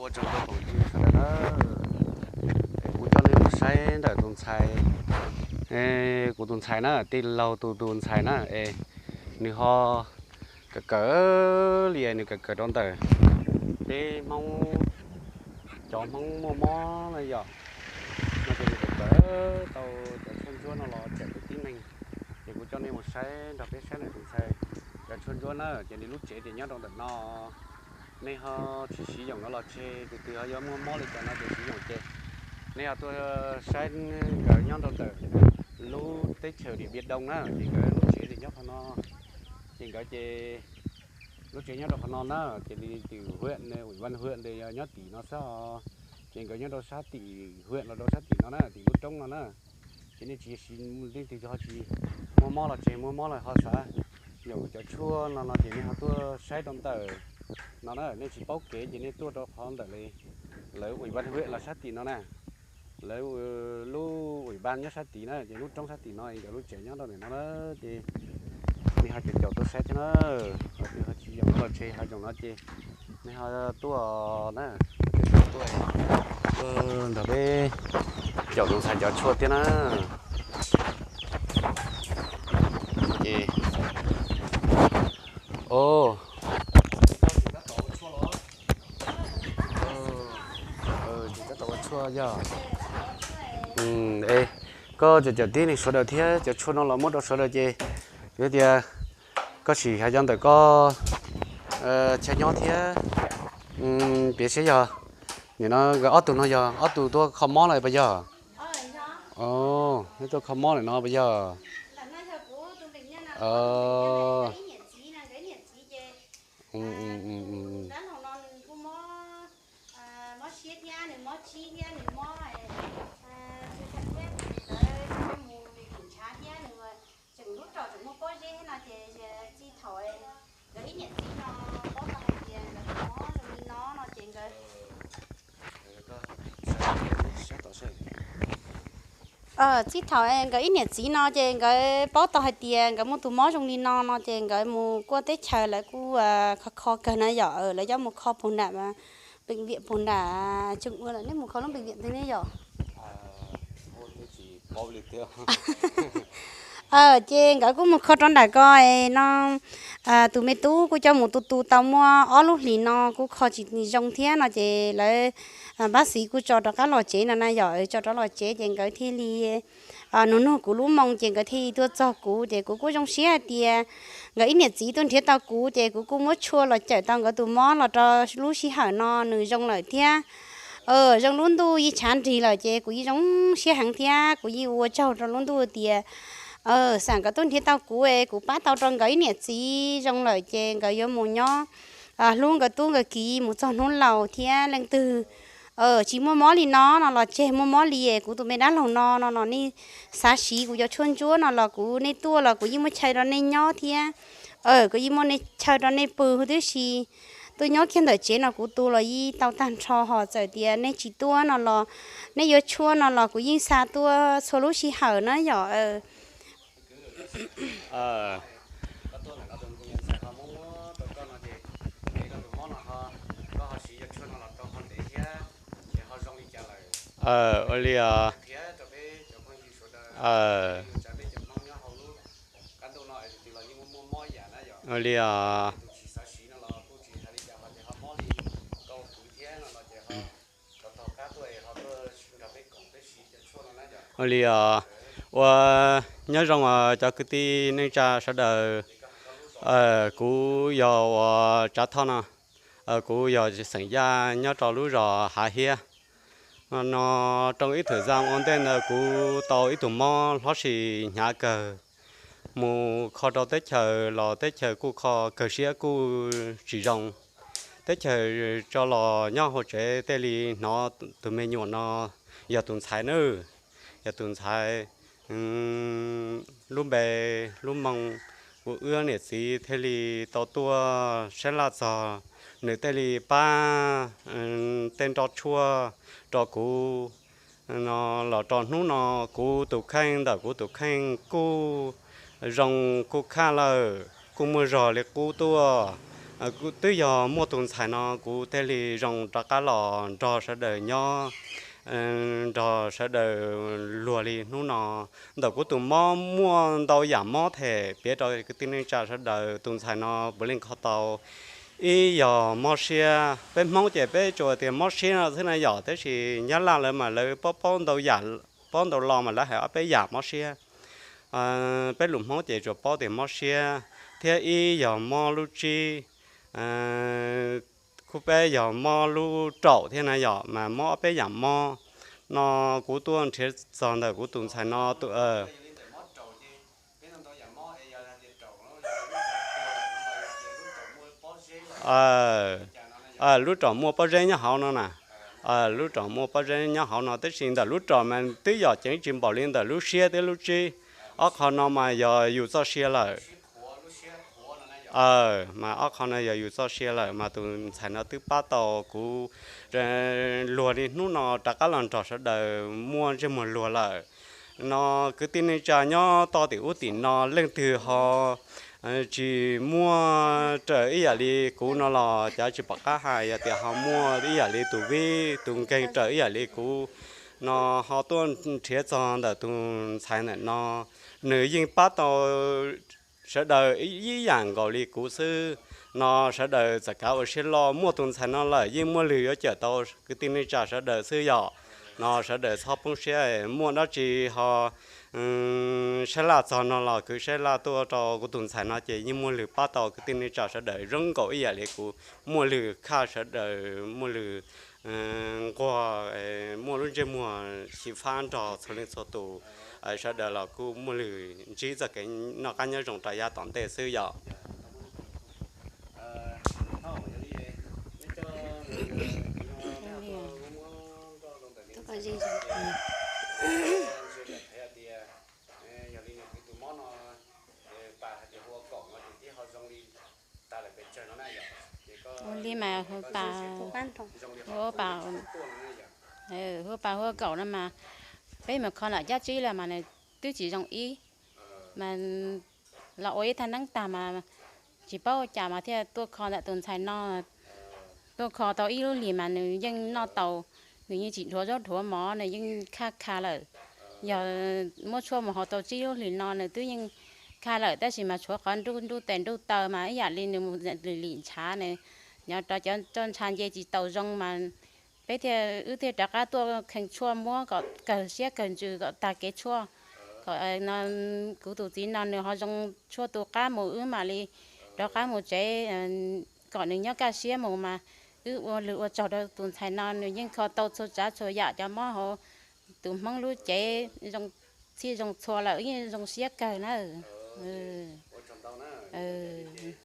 Tsoom phooj ywg sawv daws na, es kuv coj nej mus saib ntawm tus ntxhais, kuv tus ntxhais na, tij laug tus tus ntxhais na, es nws ho kawm kawm li nws kawm kawm rau ntawm peb Hmoob, cov Hmoob muaj mob na yom, no ces nws kawm kawm tau cov tshuaj ntsuab no los tsam tus tib neeg. Ces kuv coj nej mus saib nrog peb saib ntawm tus ntxhais cov tshuaj ntsuab na, ces nws lub tsev ces nyob rau ntawm no. Nej ho tsis siv yoos no los tseg, tus twg ho yuav muaj mob li cas no ces siv yoos ces nej ho tuaj saib nkawd nyob rau ntawm lub teb chaws Điện Biên Đông na, ces nkawd lub tsev ces nyob qhov no, ces nkawd ces lub tsev nyob rau qhov no na, ces li tim huyện, ủy ban huyện ces yog nyob tim no xwb os, ces nkawd nyob rau sab tim huyện los rau sab tim no na, tim lub roob no na. Ces nej tsis siv, leej twg ho tsis muaj mob los tseg, muaj mob los ho xav yoos cov tshuaj no no ces nej ho tuaj saib rau ntawm no na, nej tsis paub kev ces nej tuaj rau qhov ntawm li lawv ủy ban huyện los sab tim no na, lawv lub ủy ban nyob sab tid na, ces lub roob sab tim no es nkawd lub tsev nyob rau ntawm no na, ces nej ho caum caum tuaj saib thiab na, ho twg ho tsis yoos no los tseg, ho yoos no ces nej ho tuaj na, tuaj nrog peb caum tus ntxhais cov tshuaj thiab na. Ces, o, tsis tab tom ua tshuaj yog, koj caum caum tib neeg sawv daws thiab, cov tshuaj no los muab rau sawv daws ces yog tias koj sim hais cov ntawm koj chaw nyob thiab, piav seb yog nim no nkawd ob tug no yog ob tug tuaj kho mob los puas yog? Neb tuaj kho mob lawm no puas yog? Txij thaum nkawd ib niam txiv no ces nkawd paub tau hais tias nkawd muaj tus mob zoo li no no ces nkawd mus kuaj teb chaws lawv kuj kho kho kawg na yom, lawv coj mus kho puag nram bệnh viện puag nram tseem ua lawm, nej mus kho lub bệnh viện twg ne yom? Ces nkawd kuj mus kho rau nram ko no, tus me tub kuj coj mus tu tu tau muaj ob lub hlis no kuj kho tsis zoo thiab no ces lawv, bác sĩ kuj tso rov qab los tsev no na yom, tso rov los tsev ces nkawd thiaj li nug nug kuv lub moo ces nkawd thiaj li tuaj txog kuv ces kuv kuj zoo siab hais tias nkawd ib niam txiv tuaj nrhiav tau kuv ces kuv kuj muab tshuaj los cawm tau nkawd tus mob los rau lub sij hawm no nws zoo lawm thiab. Zoo lub ntuj yeej tshav nrig lawm ces kuv yeej zoo siab heev thiab kuv yeej ua tsaug rau lub ntuj tias xam nkawd tuaj nrhiav tau kuv, kuv pab tau rau nkawd ib niam txiv zoo lawm ces nkawd yuav mus nyob hlub nkawd tub nkawd kiv mus txog hnub laus thiab. Leej twg tsis muaj mob li no no los tseg, muaj mob li kuv tus me dab laug no no no nej xav siv kuv cov tshuaj ntsuab no los kuv, nej tuaj los kuv yeej muaj chaw rau nej nyob thiab. Kuv yeej muaj chaw rau nej pw huv tib si. Tuaj nyob kiag ntawm tsev no kuv tu los yeej tau tag nrho, ho txawm tias nej tsis tuaj no los nej yuav tshuaj no los kuv yeej xa tuaj txhua lub sij hawm na yom. Ua li os. Ua li os. Ua li os. Ua, nyob zoo os cov kwv tij neej tsa sawv daws. Kuv yog uas Tsav Thoj no, kuv yog xeem Yaj nyob rau lub zos Hav Hiab. No, trong ib thwm zaj ua ntej ntawd kuv tau ib tug mob hlob sis hnyav kawg, mus kho rau teb chaws los teb chaws kuj kho kawg siab kuj tsis zoo. Teb chaws tso los nyob hauv tsev thiaj li hnov tus me nyuam no yog tus ntxhais nawb, yog tus ntxhais. Lub npe, lub moo, kuv wb niam txiv thiaj li tau tuaj saib laj txog, nws thiaj li pab tej nroj tshuaj rau kuv no los rau hnub no kuv tus kheej ntawm kuv tus kheej kuj zoo kuj khaj lawm, kuj muaj zog li qub tuaj. Twb yog muaj tus ntxhais no kuv thiaj li zoo rov qab los nrog sawv daws nyob, nrog sawv daws luag li hnub no. Ntawm kuv tus mob muaj ntau yam mob them piav rau kwv tij neej tsa sawv daws, tus ntxhais no puav leej kho tau. Ib yog mob siab, peb Hmoob ces peb tsuas tias mob siab no xwb na yom, tab sis Nyab Laj lawv mas lawv paub paub ntau yam, paub ntau lo mas lawv hais ob peb yam mob siab. Peb lus Hmoob ces tsuas paub tias mob siab, thiab ib yog mob lub tsib, khub peb yog mob lub raum thiab na yom, mas mob ob peb yam mob no. Kuv tuaj nrhiav txog ntawm kuv tus ntxhais no tus lub raum muaj pob zeb nyob hauv no na. Lub raum muaj pob zeb nyob hauv no, tab sis ntawm lub raum mas twb yog ceev tsis npaum li ntawm lub siab thiab lub tsib. Ob qho no mas yog yus txoj sia lawm. Mas ob qho no yog yus txoj sia lawm, mas tus ntxhais no twb pab tau kuv luag li hnub no rov qab los nrog sawv daws muaj ntsej muag luag lawm. No kwv tij neej tsa nyob toj tim ub tim no leej twg ho tsis muaj raws ib yam li kuv no los cav tsis pom qab hais, yog tias ho muaj ib yam li tus vib tus nkeeg raws ib yam li kuv no ho tuaj nrhiav txog ntawm tus ntxhais ntawm no, nws yeej pab tau sawv daws ib yam nkaus li kuv xwb. No sawv daws txawm kav ua siab loj, muaj tus ntxhais no lawm yeej muaj lwg yuav cawm tau kwv tij neej tsa sawv daws xwb yom. No sawv daws txhob poob siab, muaj dab tsi ho saib laj txog no los kwv saib laj tuaj rau kuv tus ntxhais no ces yeej muaj lwg pab tau kwv tij neej tsa sawv daws zoo nkaus ib yam li kuv, muaj lwg khaj sawv daws, muaj lwg nquag, muaj lub ntsej muag xyiv fab nrog txhua leej txhua tus. Sawv daws los kuj muaj lwg ntsib txoj kev noj qab nyob zoo rau yav tom ntej xwb yom. Ua li mas hu pas, hu pas, hu pas hu kaum no mas peb mus kho ntawm Cab Tsib lawm mas nws twb tsis zoo ib, mas los ua ib thaj neeb tag mas tsis paub ua cas mas thiaj tuaj kho ntawm tus ntxhais no. Tuaj kho tau ib lub hlis mas nws yeej noj tau, nws yeej tsis dhuav zaub dhuav mov, nws yeej khaj kha lawm. Yog muab tshuaj mus haus tau tsib lub hlis no nws twb yeej khaj lawm, tab sis mas tshuav qhov nruj nruj tes nruj taw mas ib yam li nws mus lim lim ntshav, nws nyob rau cov roj ntsha nce tsis tau zoo mas peb thiaj, wb thiaj rov qab tuaj kheej tshuaj muab kom kawg siab kawg ntsws kom tag kev tshuaj, kom kuv tus txiv no nws ho zoo tshuaj tu qab mus wb mam li rov qab mus tsev, kom nws nyob kaj siab mus mas wb ua lwg ua tsaug rau tus ntxhais no, nws yeej kho tau txhua tsav txhua yam cov mob hauv tus Hmoob lub cev, txhij zoo txhua lawm, yeej zoo siab kawg na.